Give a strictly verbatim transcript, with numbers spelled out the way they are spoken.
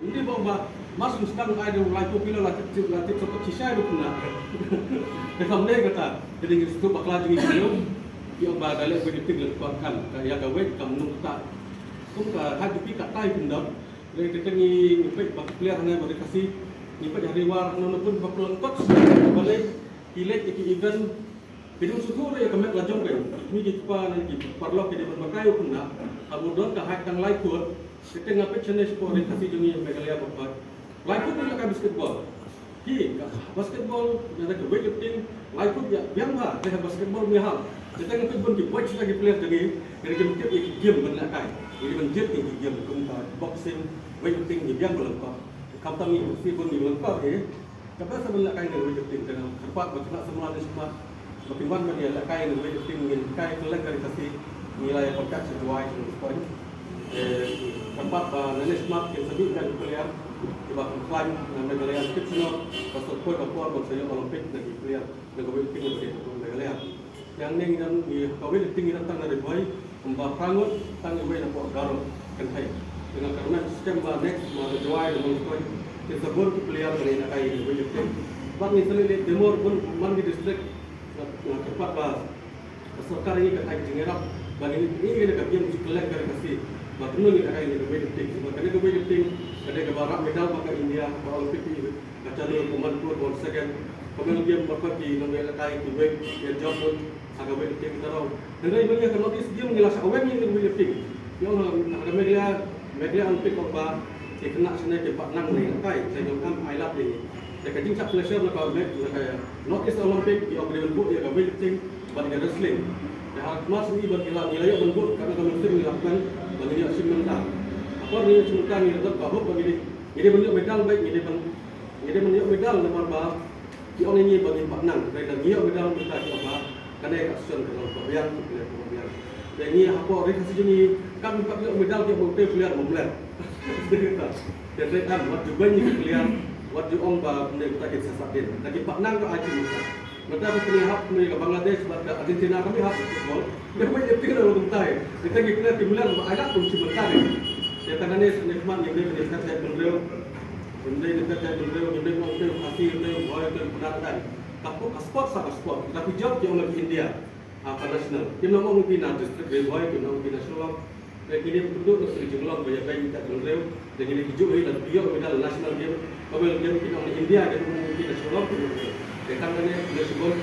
Te ba, ba, mas ngi sdang ai de u laiphew kilo, laiphew, laiphew shisha ruh kane. Te kam dei kata, te dei ngi sdang bakla jong ngi kilo. Ïa ba da leh weightlifting lyngkot kan, ka ïa ka weight kam nang kata. Kum ka high B P katai pyndonkam. Lei te ngi, ngi peit ba ki player hangne ba ri Khasi, ngi peit ha Ri War hangne pun ba pynlong kot. Ba lei ki leit ïa ki event, ki dang sukor ïa ka met la jong ka. Ngi ki kpa ne ki paralok ki dei ban batai u khynnah. Haba don ka height tang lai foot. Te nga peit shane shapoh ri Khasi jong ngi Meghalaya ba peit. Lai foot ïa ka basketball. Ki, ka basketball, ïa ka weightlifting, lai foot ïa biang bha, te ka basketball ïa ha. Te nga peit bun ki boys la ki player jong ngi, ïa ki tip ïa ki game ban lehkai. Ïa ki ban jied ïa ki game kum ka boxing, weightlifting, ïa biang ba lyngkot. Khamtam ngi, si bun ngi lyngkot ïa. Ka best ban lehkai ïa weightlifting, te nga kyrpad ba khynnah samla ne shakhmat. Ba kin wan ban ïa lehkai ïa weightlifting, ngin kai kylleng ka ri Khasi, ngi la ïa contact sha Jowai sha Nongstoiñ. Eh, kyrpad ba nangne shakhmat kin sa mih beiñ ki player kiba khlaiñ na Meghalaya, kit sngewbha ba sa poi ka por ban sa ïoh Olympic na ki player na ka weightlifting na ka Meghalaya. Te hangne ngi dang, ngi ka weightlifting ngi dang tang na Ri Bhoi, kumba phra ngut tang iwei na poh Garo kynthei. Te nga kyrmen skhem ba next na Jowai na Nongstoiñ kin sa bun ki player ban ïa lehkai ïa weightlifting. Bad ngi sa leit leit demo bun man ki district. Nga, nga kyrpad ba ka sorkar ngi kan ai ka jingïarap ba ngi, ngi, ngi ka game sha kylleng ka ri Khasi ba kumno ngi lehkai ïa ka weightlifting. Ba kane ka weightlifting ka dei kaba rah medal ba ka India, ba Olympic ka Ka chalu ka Manipur ka wan second. Ka Manipur game ba ki nong lehkai ki weight, ki jump bun ha ka weightlifting ka rong. Hynrei ba ngi ka North East Game ngi la shah weng ïa ka weightlifting. Ïa nga ha ka Meghalaya, Meghalaya Olympic ba ki khynnah shane ki pat nang ne lehkai, te ngi am ai lad ïa ngi. Te ka jingshah pleasure na ka Meg, na ka North East Olympic, ïa ka dei ban buh ïa ka weightlifting bad ka wrestling. Te ha ka mas ngi ban ïa la, ngi la ïoh ban buh ka, ka mynsiem ngi la plan ba ngi ïoh shim mynta. Apor ngi ïoh shim mynta ngi la dap ka hope ba ngi dei, ngi dei ban ïoh medal ba ngi dei ban Ngi dei ban ïoh medal namar ba ki ong ïa ngi ba ngim pat nang, hynrei da ngi ïoh medal mynta ki ong ba kane ka session ka long kaba biang, ka long kaba biang. Te ngi hapoh ri Khasi jong ngi kam pat ïoh medal ki ong ba utei u player bym leh. Te hynrei em, wat ju beiñ ïa ki player, wat ju ong ba ym dei, mynta ki sa sah dien. Da ki pat nang ka ai ki mynta. Mynta ki pynïahap kumne ka Bangladesh bad ka Argentina, kam ïahap football. Dei weightlifting ruh kumta. Te ki player kim leh ba ai lad kum shi mynta. Te tang kane sngewbha ngin dei ban ïa pynrem. Ngim dei ban ïa pynrem, ngim dei ban ong te u Khasi, te u Bhoi, te u Pnar, te. Ka sport, ka sport sa ka sport. Da ki jop ki ong na India. Ha ka national. Kim ong phi na district Ri Bhoi, kim ong phi na Shillong. Te kine ki dei ki jinglong ba ïa beiñ ïa ka bynriew, te kine ki juh hi la ïoh medal national game, Commonwealth Game, ki ong India, ki ong ki na Shillong, ki ong. Te tang kane, kine ki bun.